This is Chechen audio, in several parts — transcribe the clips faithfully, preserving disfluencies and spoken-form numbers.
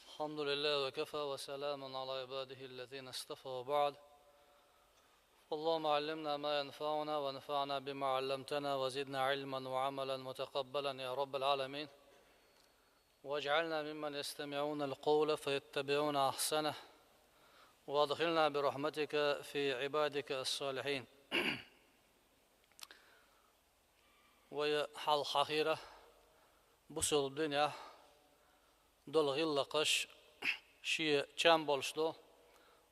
الحمد لله وكفى وسلام على عباده الذين اصطفى وبعد. اللهم علمنا ما ينفعنا وانفعنا بما علمتنا وزدنا علما وعملا متقبلا يا رب العالمين. واجعلنا ممن يستمعون القول فيتبعون أحسنه. وادخلنا برحمتك في عبادك الصالحين. Вай хьалха хьахийра бусалба динехь долу гӀиллакхаш шен чам болуш ду.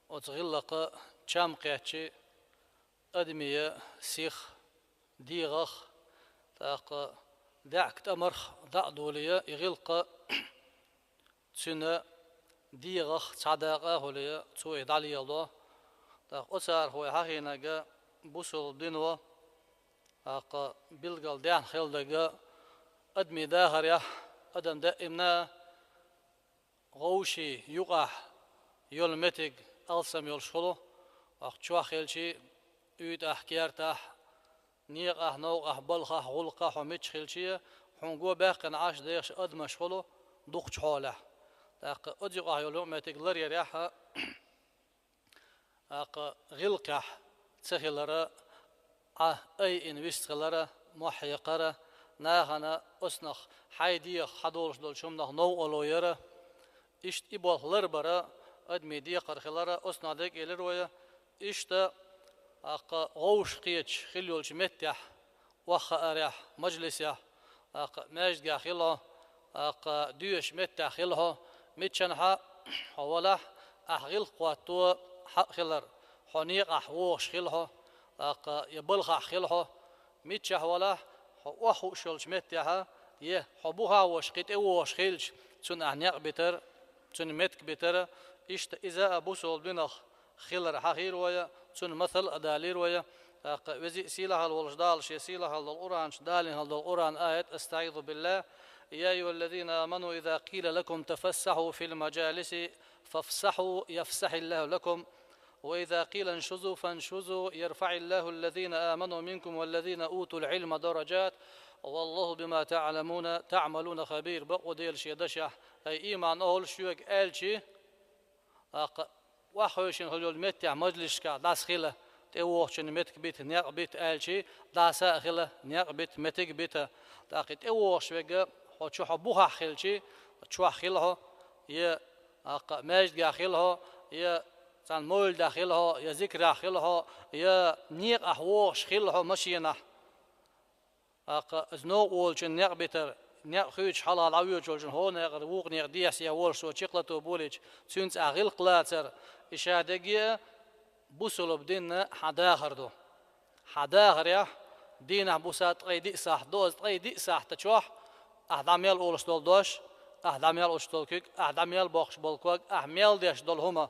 Оцу гӀиллакха чам кхеччи адамийн сих, дегӀах, тӀаккха даьӀахк тӀамарх дӀа а долий, и гӀиллакх цуьнан дегӀах цхьа дакъа а хуьлий, цо и дӀалело. ТӀаккха оцарах вай хьахийнарг бусалба дино, тӀаккха билггал даьхна хила дерг адамийн дахарехь, адам даимна вовшийн юкъахь йолу меттиг алсам йолуш хуьлу, тӀаккха чохь хилчи, уьйтӀахь, кертахь, некъахь, новкъахь, балхахь, гӀуллакхахь хьо мичча хилчи, хьуна го баьккхина Ӏаш дехаш адамаш хуьлу дукхачу хьолехь. ТӀаккха оцу юкъахь йолу юкъаметтиг ларъярехь, тӀаккха гӀиллакхехь ца хилара, Ӏа айина вист хилара, мохь хьекхара, нахана оцунах хьайн дегӀах хьадолуш долчу хӀуманах новкъарло яра, иштта и болх ларбара адамийн декхар хилара, оцунах дерг а элира вай, иштта, тӀаккха вовшахкхеташ хилла йолчу меттехь, охьахаарехь, мажлисехь, тӀаккха маьждигехь хила хьо, тӀаккха доьшучу меттехь хила хьо, миччанхьа хьо валахь, ахь гӀиллакх хӀотто хьакъ хилар, хьо некъахь вогӀуш хила хьо, тӀаккха я балхахь хила хьо, миччахь валахь, хьо охьахууш йолчу меттехьа, я хьо бухахь волуш кхин тӀевогӀуш хилча, цунна ахь некъ битар, цунна меттиг битар, иштта иза а бусалба динах хилар хьахийра вай, цунна масал а далийра вай. ТӀаккха веза а сийлахьалла волуш Дала шен сийлахьалла долу Къуръан чу далийна хилла долу Къуръан аят: أستعيذ بالله. يا أيها الذين آمنوا إذا قيل لكم تفسحوا في المجالس فافسحوا يفسح الله لكم وإذا قيل انشزوا فانشزوا يرفع الله الذين آمنوا منكم والذين أوتوا العلم درجات والله بما تعلمون تعملون خبير. Бакъо Дела шен дашехь: «Ай, ийман охӀлуш, шуьга аьлчи, тӀаккха охьахевшина хилла йолу меттехь, мажлисашкахь дӀасахила, тӀевогӀучунна меттиг бита, некъ бита», аьлчи, дӀаса а хила, некъ бита, меттиг бита. ТӀаккха и тӀевогӀуш верг, хьо чу хьо бухахь хилчи, чохь хила хьо, я, тӀаккха, маьждигехь хила хьо, я цхьана мовлидехь хила хьо, я зикрахь хила хьо, я некъахь вогӀуш хила хьо машенахь. ТӀаккха иза новкъа волчун некъ битар, некъ хуьйцуш хьалха дӀавоьдуш волчун хӀокху некъара вукху некъа дехьа сехьа волуш цо чекхлато болийча, цуьнца ахь гӀиллакх лацар, и шадерриге а бусалба динна хьан дахар ду. Хьан дахарехь, дийнахь, буса ткъе диъ сахьт ду, иза ткъе диъ сахьта чохь ахь дӀа мел олуш долу дош, ахь дӀа мел олуш долу куьг, ахь дӀа мел боккхуш болу ког, ахь мел деш долу хӀума,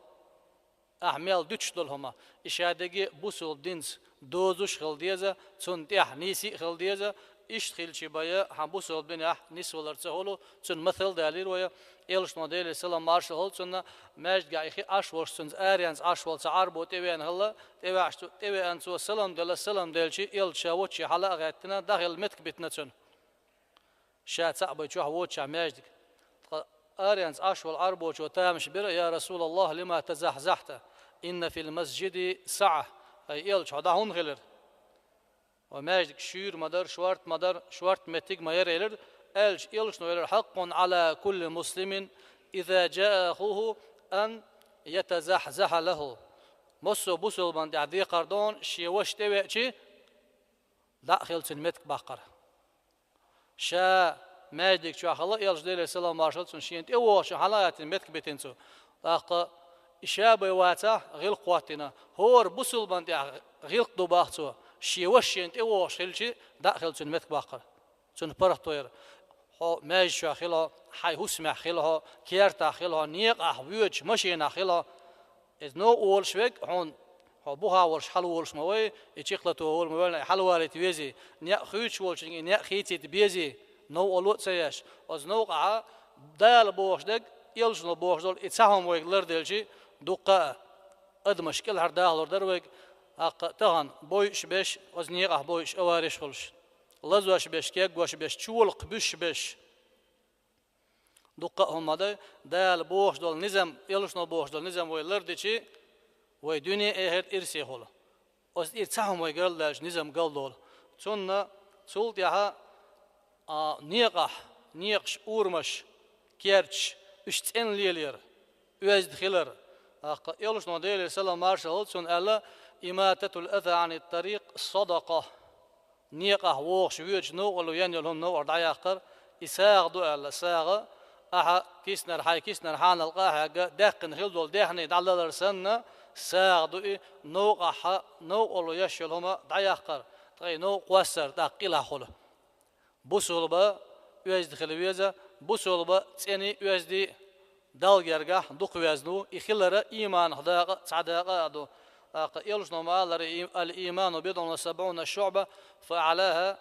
ахь мел дуьтуш долу хӀума, и шадерриге а бусалба динца дозуш а хила деза, цунна тӀехь нийса а хила деза, иштта хилчи бен хьан бусалба динехь нисвалар ца хуьлу, цунна масал далийра вай. Элчано, Делера салам-маршалла хуьлда цунна, маьждигехь и хи Ӏаш волуш, цуьнца аренца Ӏаш волу цхьа Ӏарбо тӀевеана хилла, тӀевеача цу, тӀевеана цо салам делла, салам делчи, Элча ша волчу хьала а гӀеттина, дӀахила меттиг битина цунна. Ша цхьаъ бен чохь воцучохь маьждиг. Ткъа аренца Ӏаш волу Ӏарбочо тамаш бира: «Я Расулаллах, лима тазахьзахьта? Инна фил масжиди саӀа». Ай Элча, хьо дӀа хӀунда хилира? Ва маьждиг шуьйра ма дара, шорта ма дара, шорта меттиг ма яра, элира. Аьлча, Элчано элира: «Хьаккъун Ӏала кулли муслимин, иза джаа ахуху, ан ятазахьзахьа лаху». Массо а бусалбан тӀехь декхар ду хьуна, шен ваша тӀевеачи, дӀа а хила, цуьнан меттиг баккхар. Ша маьждиг чохь хилла, Элча, Делера салам-маршалла хуьлда цунна, шена тӀевогӀучун хьала а гӀеттина, меттиг битина цо. ТӀаккха и ша бен вацахь, гӀиллакх хӀоттийна, хӀора бусалбан тӀехь гӀиллакх ду боху цо, шен ваша шена тӀевогӀуш хилчи, дӀа а хила, цуьнан меттиг баккхар. Цунна паргӀато яра. Хьо маьждиг чохь хила хьо, хьайн хӀусамехь хила хьо, кертахь хила хьо, некъахь воьдуш, машенахь хила хьо. Иза новкъа волуш верг хьуна, хьо бухахь волуш хьалаволуш ма вай, и чекхлато волу ма вевлла, и хьалавалийта везий, некъ хуьйцуш волчуьнга и некъ хийцийта безий, новкъарло а ца еш. Оцу новкъахь Дала бохуш дерг, Элчано бохуш долу и цхьа хӀума вайга ларделчи, дуккха а адамаш кӀелхьардахалур дара вайга, тӀаккха тахана бойуш берш, оцу некъахь бойуш, авареш хуьлуш, лазош берш, кегош берш, чолакх буьсуш берш. Дуккха а хӀума ма дай, Дала бохуш долу низам, элчано бохуш долу низам вай лардичи, вай дуьне а, эхарт а ирсе хуьлу. Оцу тӀера цхьа хӀума вай галдаьлча, низам галдолу. Цунна цул тӀаьхьа, а, некъахь, некъаш, урамаш, керташ, уьш цӀена лелор, оьзда хилар. ТӀаккха элчано, Делера салам маршалла хуьлда цунна, аьлла: «Имататул аза анит тарикъ садакъа». Некъахь вогӀуш воьдучу новкъарло ян йолу хӀума новкъара дӀаяккхар, и сагӀа ду аьлла, сагӀа, ахьа киснара, хьайн киснара хьанал къа а хьегна, даьккхина хила долу даьхни дӀадалар санна, сагӀа ду и, новкъахь новкъарло еш йолу хӀума дӀаяккхар, ткъа и новкъа кхоссар тӀаккха къилахь хуьлу. Бусулба оьзда хила веза, бусулба цӀений, оьздий Далла гергахь дукха везна ву, и хилара ийманах дакъа, цхьа дакъа а ду. ТӀаккха элчано ма-аллара: «Ал-ийману бидъун ва сабъуна шуъба, фа аӀлаха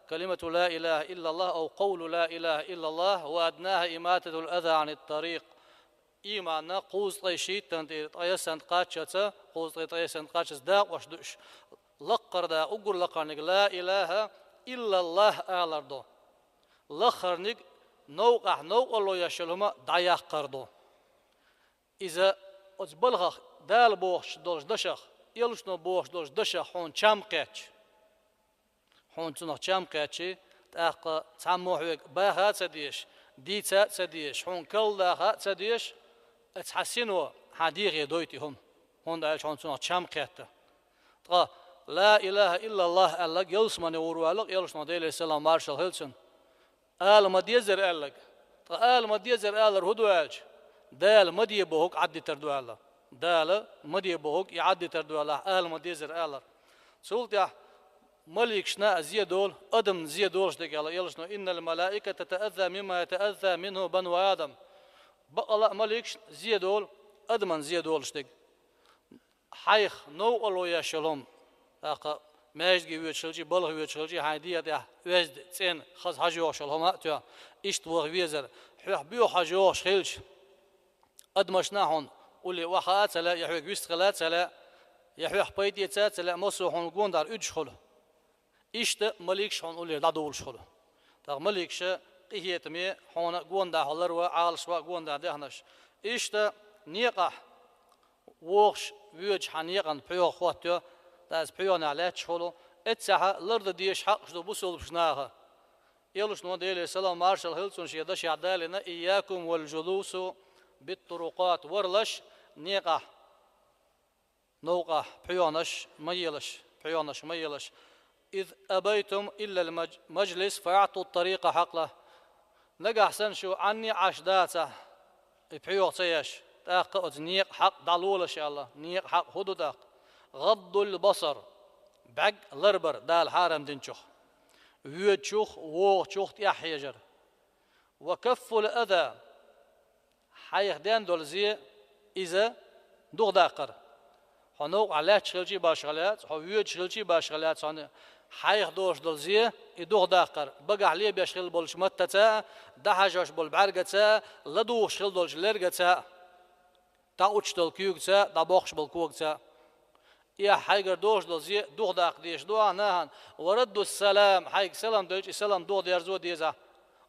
калимату ла илаха иллаллах, ав къавлу ла илаха иллаллах, ва аднаха имататул аза анит тарикъ». Ийманна кхузткъе шийтта тӀе, ткъайоьсна кхаччалца, кхузткъе ткъайоьсна кхаччалца дакъош ду уьш. Лакхара дакъа, уггар лакхарниг ла илаха иллаллах алар ду. Лаххарниг новкъахь новкъарло еш йолу хӀума дӀаяккхар ду. Иза оцу балхах, Дала бохуш долчу дашах, элчано бохуш долчу дашах хьуна чам кхетча, хьуна цунах чам кхетча, тӀаккха цхьаммо хьоьга баха а ца дезаш, дийца а ца дезаш, хьуна карладаха а ца дезаш, оцу хьан сино хьан дегӀе дойту и хӀума, хӀунда аьлча хьуна цунах чам кхетта. Ткъа «Ла илаха иллаллах» аьлларг ялсамане вур ву аьлла элчано, Делера салам маршалла хуьлда цунна. Ала ма дезара аьлларг. Ткъа ала ма дезара алар хӀун ду аьлча, Дала ма де бохург Ӏаддитар ду аьлла. Дала ма де бохург и Ӏаддитар ду аьлла, ала ма дезара алар. Цул тӀаьхьа маликашна а зе долу, адамна зе долуш дерг аьлла элчано: «Иннал малаиката татаазза мимма ятаазза минху бану Адам». Бакъала а маликашна зе долу, адамна зе долуш дерг. Хьайх новкъарло еш йолу хӀума, тӀаккха маьждиге воьдуш хилча, балха воьдуш хилча, хьайн дегӀа тӀехь оьзда, цӀена, хаза хьажа йогӀуш йолу хӀума а тоьхна, иштта ваха везара. Хьоьх боьха хьажа йогӀуш хилча, адамашна а хьуна улле охьахаа а ца лаьа, я хьоьга вистхила а ца лаьа, я хьоьх пайда эца а ца лаьа, массо а хьуна гонадарна уьдуш хуьлу. Иштта маликаш хьуна уллера дӀадолуш хуьлу. ТӀаккха маликаша къинхетаме хьуна гонадаха ларва, Ӏалашва гонадаха дехнарш. Иштта некъахь вогӀуш воьдучу хьан некъан пхьоьха хӀоттайо, ткъа иза пхьоьханехь лаьтташ хуьлу, эццехь лардан дезаш хьакъаш ду бусулбачу наха. Элчано, Делера салам маршалла хуьлда цунна, шен дашехь далийна: «Ийякум вал джулуса бит турукъат», варлаш некъахь новкъахь пхьоьханаш ма елаш, пхьоьханаш ма елаш. «Из абайтум иллал маж-, маджлис, фаъту тарикъа хьакъа». Нагахь санна шу Ӏанне а Ӏаш дацахь, и пхьоьха ца еш, тӀаккха оцу некъа хьакъ дӀалолаш аьлла, некъа хьакъ хӀун ду тӀаккха? «ГӀаддул басар», бӀаьрг ларбар Дала хьарам динчух, воьдучух, вогӀучух тӀаьхьа хьежар. «Ва каффул аза», хьайх ден долу зе, иза духадаккхар. Хьо новкъахь лаьтташ хилча а башхалла яц, хьо воьдуш хилча а башхалла яц, хьуна хьайх долуш долу зе, и духадаккхар. Багахь лебеш хилла болчу маттаца а, дӀахьажош болу бӀаьргаца а, ладугӀуш хилла долчу лергаца а. ДӀакъуьттуш долу куьйгаца, дӀабоккхуш болу когаца. Эхь хьайгара дохуш долу зе духадаккха дезаш ду ахьа нахана. «Ва раддус салам», хьайга салам делча, и салам духадерзо деза.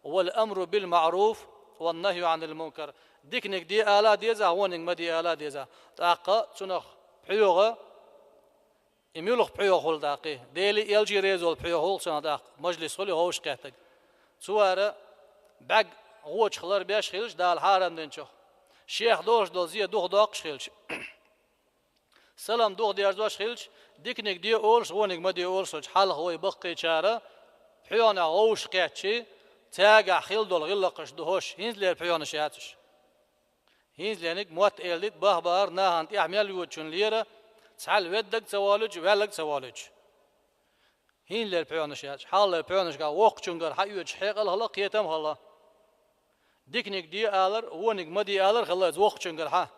«Вал амру бил маъруф, ван нахью анил мункар». Диканиг де ала а деза, вониг ма де ала а деза. ТӀаккха цунах пхьоьха, и муьлха пхьоьха хуьлу тӀаккха? Делий элчий реза волу пхьоьха хуьлу цунах тӀаккха, мажлис хуьлу, ховшахкхеттаг. Цу вара бӀаьрг гӀочух ларбеш хилча, Дала хьарам динчух, шех долуш долу зе духадоккхуш хилча, салам духадерзош хилча, диканиг де олуш, вониг ма де олуш хилча, хьалха вай баккхийчара пхьоьханах гӀовшахкхетча, цаьргахь хилла долу гӀиллакхаш ду хӀорш, хӀинцалера пхьоьханаш яц уьш. ХӀинцалениг мотт эладита, бахбахар, нахана тӀехь мел йодачунна лера, цхьаьл веддаг а ца волуьйтуш, ваьллаг а ца волуьйтуш. ХӀинцалера пхьоьханаш яц уьш, хьалхалера пхьоьханашкахь воккхачунгара хьаоьцуш хьекъал а хила, кхетам а хила. Диканиг де алар, вониг ма де алар хила иза воккхачунгара хьа.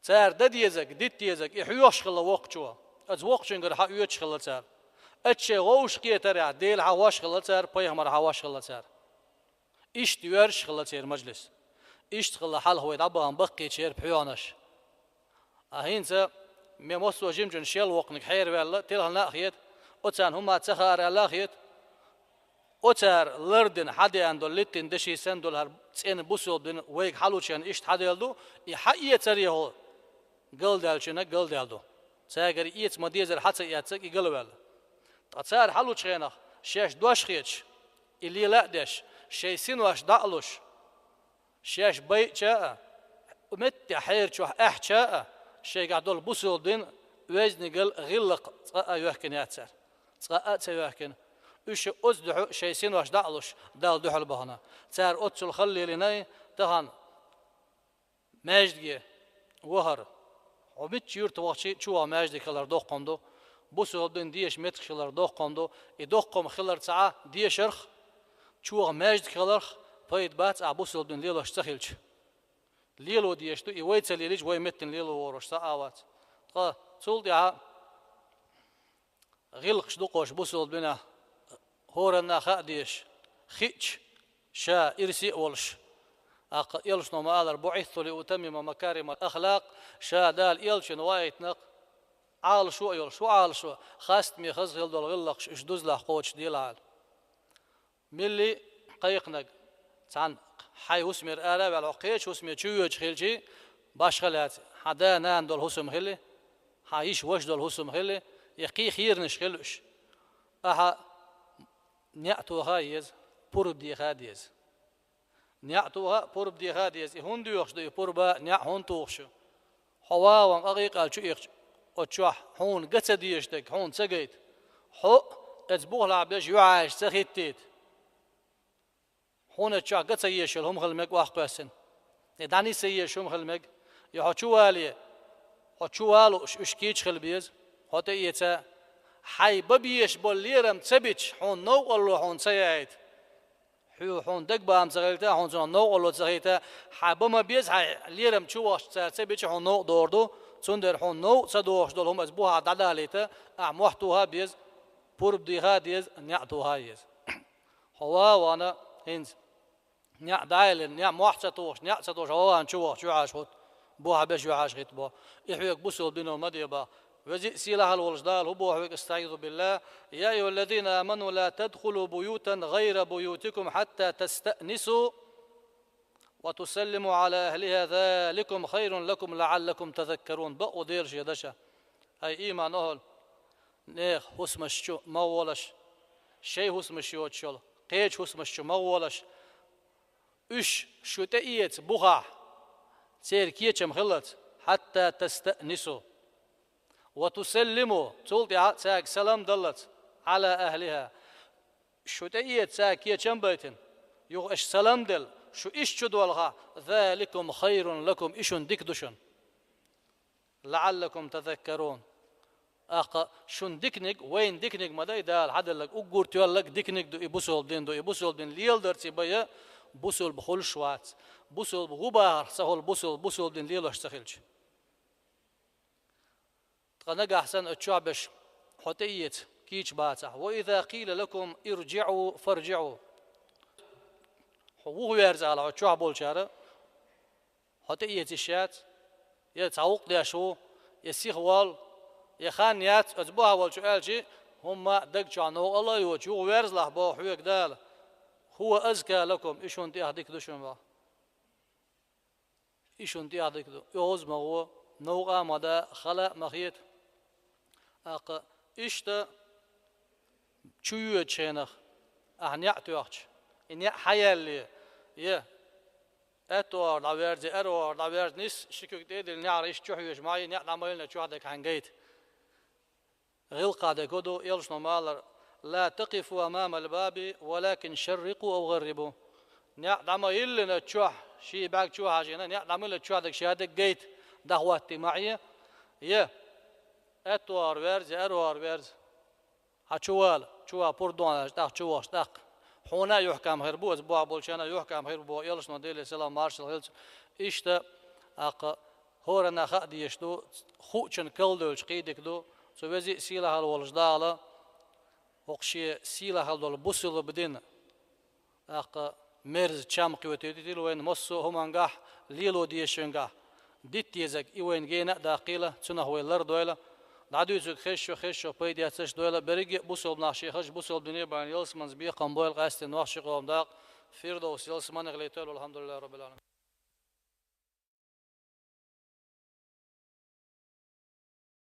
Цара дан дезарг, дита дезарг, и хьоьхуш хила воккхачо, иза воккхачунгара хьаоьцуш хила цара. Иза шайн гӀовшахкхетарехь, Дела хьахош хила цара, пайхамар хьахош хила цара. Иштта йоьрзуш хила церан мажлис. Иштта хила хьалха вай дӀабахана баккхийчеран пхьоьханаш. А хӀинца мен массо а жимачунна шел воккханиг хьераваьлла, телхина а хета, оцарна хӀума ца хаара аьлла а хета. Оцара лардина хьадеана долу литтина деши санна долу хӀара цӀена бусалба дин вайга хьалучу хенахь иштта хьаделла ду, и хьаэцаре хьо галдаьллачунна галдаьлла ду. Цаьргара эца ма-дезара хьа ца эцнарг и галваьлла. Ткъа цара хьалучу хенахь шаьш дош хеташ, и лела а деш, шайн синош дӀа а луш, шаьш байъича а, метта хьерачохь аьхьча а, шайгахь долу бусалба дин оьздангалла, гӀиллакх цкъа а йоьхкина яц цара. Цкъа а ца йоьхкина. Уьш оцу дуьхьа шайн синош дӀа а луш, Далла дуьхьал бахана. Цара оццул хала лелийна, тахана маьждиге вахар. Хьо мичча юьрта вахча а чу ваха маьждиг хилар доккха хӀума ду. Бусалба дин деша меттиг хилар доккха хӀума ду. И доккха хӀума хиларца а дешарх, чу ваха маьждиг хиларх пайда бац ахь бусалба дин лелош ца хилча. Лело дезаш ду, и вай ца лелийча, вай меттана лело воруш цхьа а вац. Ткъа цул тӀаьхьа гӀиллакхаш ду кхуш бусалба динехь, хӀоранна хаа дезаш, хиъча, ша ирсе а волуш. ТӀаккха элчано ма-аллара: «بعثت لأتمم مكارم الأخلاق», ша Дала элчанна ваийтина-кх Ӏалашо а йолуш. ХӀун Ӏалашо? Хастаме хаза хила долу гӀиллакхаш уьш дузалахь кхочушделахьара. Милли кхайкхинарг, цхьана хьайн хӀусамера ара а ваьлла, хьо кхечу хӀусаме чу воьдуш хилча, башха лаьцна, хьан да-нана долу хӀусам хили, хьан йиша-ваша долу хӀусам хили, я кхин херанаш хили уьш. Ахьа неӀ тоха а еза, пурба деха а деза. НеӀ тоха а, пурба деха а деза. И хӀунда доьхуш ду, и пурба, неӀ хӀунда тухуш ю? Хьо вагӀан къа гӀийкъал чу ихча, оцу чохь хьуна ган ца дезаш дерг хьуна ца гайта. Хьо а, оцу бухахь беш юьхьӀаьржа ца хӀиттийта. Хьуна оцу чохь ган ца езаш йолу хӀума хила мега охьакхоьссина. Я дӀанис ца езаш хӀума хила мега. Я хьо чу вале, хьо чу валуш, уьш кийча хила беза. Хьо тӀеэца, хьайн бан безаш болу лерам ца бича, хьуна новкъарло хьуна ца яйта. Хьо хьуна дагабахам ца хилийта, хьуна цунах новкъарло ца хилийта, хьан бан ма беза, хьайн лерам чу вахча цара ца бича, хьуна новкъа догӀур ду, цундела хьуна новкъа ца догӀуш долу хӀума оцу бухахь дӀадалийта, ахьа мохь тоха а беза, пурба деха а деза, неӀ тоха а еза. Хьо вагӀана хӀинца. НеӀ дӀа а елла, неӀ мохь ца тухуш, неӀ ца тухуш, хьо вагӀана чу вахча юьхьӀаьржа хӀитта, бухахь беш юьхьӀаьржа хӀитта боху. И хьоьга бусалба дино ма де боху. Веза а, сийлахь а волуш Дала хӀун боху хьоьга: «أستعيذ بالله. يا أيها الذين آمنوا لا تدخلوا بيوتا غير بيوتكم حتى تستأنسوا وتسلموا على أهلها ذلكم خير لكم لعلكم تذكرون». Бакъ ву Делан шен дашах. Ай, ийман охӀла! Нехан хӀусамаш чу ма гӀолаш, шайн хӀусамаш йоцуш йолу кхечу хӀусамаш чу ма гӀолаш. Уьш шу тӀеэца бухахь, церан кечам хиллалц, حتى تستأنسوا وتسلموا, цул тӀаьхьа цаьрга салам даллалц, على أهلها. Шу тӀеэца цаьрга кечам а байтина, юха аша салам а делла, шу иштта чу долахь, ذلكم خير لكم, и шуна дика ду шуна. لعلكم تذكرون. ТӀаккха шуна диканиг, вайна диканиг ма дай Дала хьаделларг, уггар тоьлларг диканиг ду, и бусалба дин ду, и бусалба дин леладарца бен, бусалба хуьлуш вац, бусалба ву бахарх ца хуьлу бусалба, бусалба дин лелош ца хилча. Ткъа нагахь санна оцу чохь беш хьо тӀеэца, кийча бацахь. وإذا قيل لكم ارجعوا فارجعوا. Хьо вуха верза ала оцу чохь болчара, хьо тӀеэца йиш яц, я цхьа гӀуллакх деш ву, я сиха воллу, я хан яц, оцу бухахь волчо аьлча, хӀумма а даг чохь новкъарло а йоцуш, юха верзалахь боху хьоьга Дала. هو أزكى لكم, и шуна тӀех дика ду шуна боху. И шуна тӀех дика ду. ОьгӀаз ма гӀо, новкъа а ма да, хала а ма хета. ТӀаккха иштта чу йоьдучу хенахь, ахьа неӀ тоьхча, и неӀ хьаяьлле, я аьтто агӀор дӀаверза, я аьрру агӀор дӀаверза, нис ши куьг тӀе а дилла, неӀара иштта чу хьоьжуш ма хьий, неӀ дӀа ма йиллина чохь дерг хьайна гайта. ГӀиллакхах дерг хӀун ду, элчано ма-аллара: لا تقفوا أمام الباب ولكن شرقوا أو غربوا. НеӀ дӀа ма йиллина чохь, ши бӀаьрг чу хьажийна, неӀ дӀа ма йиллина чохь дерг ша дерг гайта, дӀахӀоттий ма хьий, я аьтто агӀор верза, я аьрру агӀор верза. Хьан чу вала, чу ван пурба дохьуш, тӀаккха чу вахча, тӀаккха хьуна а юьхькам хир бу, оцу бохь болчарна а юьхькам хир бу, боху элчано, Делера салам маршалла хилла цунна. Иштта, тӀаккха хӀоранна хаа дезаш ду, хуучун калдевлча кхин дика ду, цу веза а, сийлахь а волуш Дала, хӀокху шен сийлахь а долу бусалба дин, тӀаккха мерза чам кхетийтина вайна массо а хӀумангахь, лело дезачуьнгахь, дита дезарг и вайна гена а даккхийла, цунах вай лардойла. ДӀадуьйцург хезачо, хезачо пайда эцаш дойла, беррига а бусалба нах шоаш бусалба дине бахьан ялсаманца бекхам бойла, къаьстта нохчий къоман дакъа Фирдовс ялсаманегӀа летойла. Валхьамдулиллахи Раббил Ӏаламин.